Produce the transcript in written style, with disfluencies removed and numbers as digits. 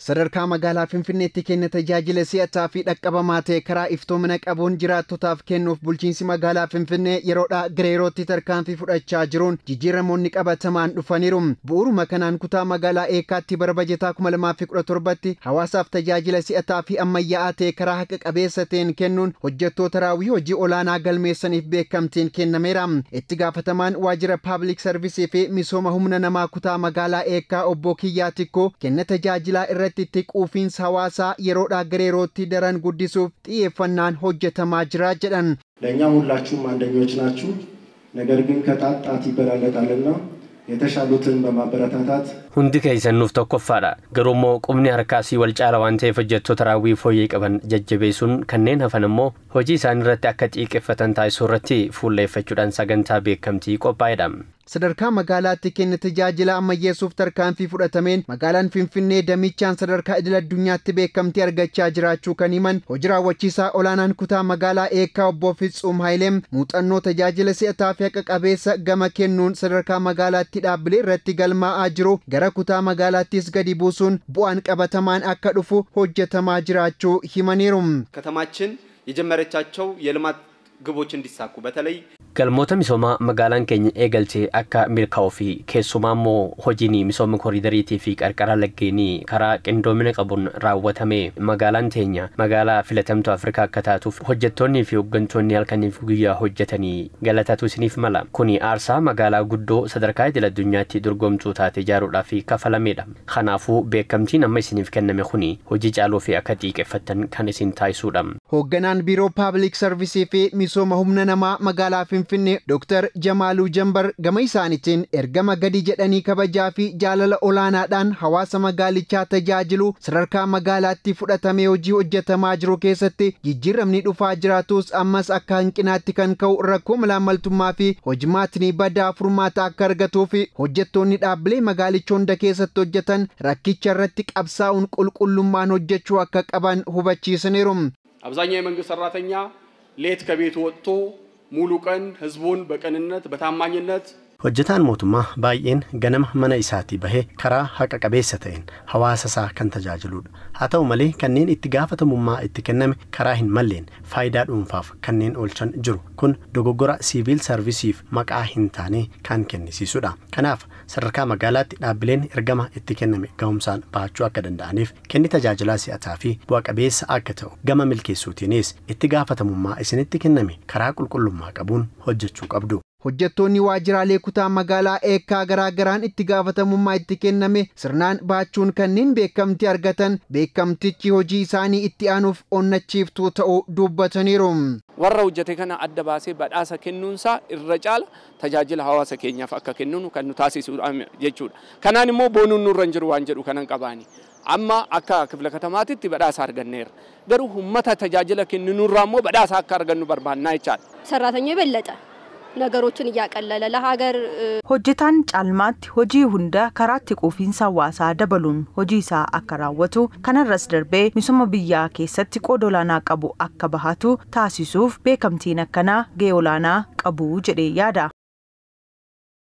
Sadarkaa magaalaa Finfinneetti kenna tajaajila si'ataa fi dhaqqabamaa ta'e karaa iftoomina qabuun jiraattotaaf kennuuf bulchiinsi magaalaa Finfinnee yeroodhaa gara yerootti tarkaanfii fudhachaa jiruun jijjiiramoonni qabatamaan dhufaniiru. Bu'uuruma kanaan kutaa magaalaa Eekkaatti bara bajataa 2017tti hawaasaaf tajaajila si'ataa fi ammayyaa'aa ta'e karaa haqa qabeessa ta'een kennuun hojjettoota raawwii hojii olaanaa galmeessaniif beekamtiin kennameera. Itti gaafatamaan waajjira Paablik Sarvisii fi misooma humna namaa kutaa magaalaa Eekkaa obbo Kiyyaa Tikkoo kenna tajaajilaa irratti itti quufiinsa hawaasaa yeroodhaa gara yerootti daran guddisuuf xiyyeeffannaan hojjetamaa jira jedhan. ለእኛ ሁላችሁም አንደኞች ናችሁ። ነገር ግን ከጣት ጣት ይበላለጣልና የተሻሉትን በማበረታታት Hundi keessan nuuf tokkoffaadha. Garuu immoo qubni harkaasii wal caala waan ta'eef hojjettoota raawwii fooyyee qaban jajjabeessuun kanneen hafan immoo hojii isaan irratti akka xiiqeffatan taasisuu irratti fuulleeffachuudhaan sagantaa beekamtii qophaa'edha. Sadarkaa magaalaatti kenna tajaajila ammayyeessuuf tarkaanfii fudhatameen magaalaan Finfinnee damichaan sadarkaa idil addunyaatti beekamtii argachaa jiraachuu kan himan hojii raawwachiisaa olaanaan kutaa magaalaa Eekkaa obbo Fitsuum Hayileem muuxannoo tajaajila si'ataa fi haqa qabeessa gama kennuun sadarkaa magaalaatti dhaabbilee irratti galmaa'aa jiru gara kutaa magaalaattis gadi buusuun bu'aan qabatamaan akka dhufu hojjetamaa jiraachuu himaniiru. ከተማችን የጀመረቻቸው የልማት ግቦች እንዲሳኩ በተለይ Galmoota misoomaa magaalaan keenya eegalte akka milkaa'uu fi keessumaa immoo hojiin misooma koriidariitii fi qarqara laggeenii karaa qindoomina qabuun raawwatame magaalaan teenya magaalaa filatamtuu Afrikaa akka taatuuf hojjettoonnii fi hooggantoonni halkaniif guyyaa hojjetanii galatatu isiniif mala. Kuni aarsaa magaalaa guddoo sadarkaa idil addunyaatti dorgomtuu taate ijaaruudhaaf kafalamedha. Kanaafuu beekamtiin amma isiniif kenname kuni hojii caaluu fi akka xiiqeffattan kan isin taasisudha. Hoogganaan biiroo Paablik Sarvisii fi misooma humna namaa magaalaa Finfinnee Dr. Jamaaluu Jambar gama isaaniitiin ergama gadi jedhanii kabajaa fi jaalala olaanaadhaan hawaasa magaalichaa tajaajilu sadarkaa magaalaatti fudhatamee hojii hojjetamaa jiru keessatti jijjiiramni dhufaa jiraatus ammas akka hanqinaatti kan ka'u rakkoo malaammaltummaa fi hojimaatni badaa furmaata akka argatuu fi hojjettoonni dhaabbilee magaalicha hunda keessatti hojjetan rakkicha irratti qabsaa'uun qulqullummaan hojjechuu akka qaban hubachiisaniiru. አብዛኛው የመንግስት ሰራተኛ ሌት ከቤቱ ወጥቶ ሙሉ ቀን ህዝቡን በቅንነት በታማኝነት Hojjetaan mootummaa baay'een ganama mana isaatii bahee karaa haqa qabeessa ta'een hawaasa isaa kan tajaajiludha. Haa ta'u malee kanneen itti gaafatamummaa itti kenname karaa hin malleen faayidaa dhuunfaaf kanneen oolchan jiru. Kun dogoggora siviil sarvisiif maqaa hin taane kan kennisiisudha. Kanaaf sadarkaa magaalaatti dhaabbileen ergama itti kenname gahumsaan bahachuu akka danda'aniif kenni tajaajilaa si'ataa fi bu'a qabeessa akka ta'u gama milkeessuutiinis itti gaafatamummaa isinitti kenname karaa qulqullummaa qabuun hojjechuu qabdu. Hojjettoonni waajjiraalee kutaa magaalaa Eekkaa garaa garaan itti gaafatamummaa itti kenname sirnaan baachuun kanneen beekamtii argatan beekamtichi hojii isaanii itti aanuuf onnachiiftuu ta'uu dubbataniiru. Warra hojjete kana adda baasee badhaasa kennuunsaa irra caala tajaajila hawaasa keenyaaf akka kennuun kan nu taasisudha jechuudha. Kanaan immoo boonuun nurra hin jiru waan jedhu kanan qabaani. Amma akka kifla katamaatitti badhaasa arganneerra. Garuu uummata tajaajila kenninurraa immoo badhaasa akka argannu barbaannaa jechaadha. ሰራተኛው የበለጠ ነገሮችን እያቀለለ ለሀገር Hojjetaan caalmaatti hojii hunda karaatti quufiinsa hawaasaa dabaluun hojii isaa akka raawwatu kanarras darbee misooma biyyaa keessatti qooda olaanaa qabu akka bahatu taasisuuf beekamtiin akkanaa gahee olaanaa qabu jedhee yaada.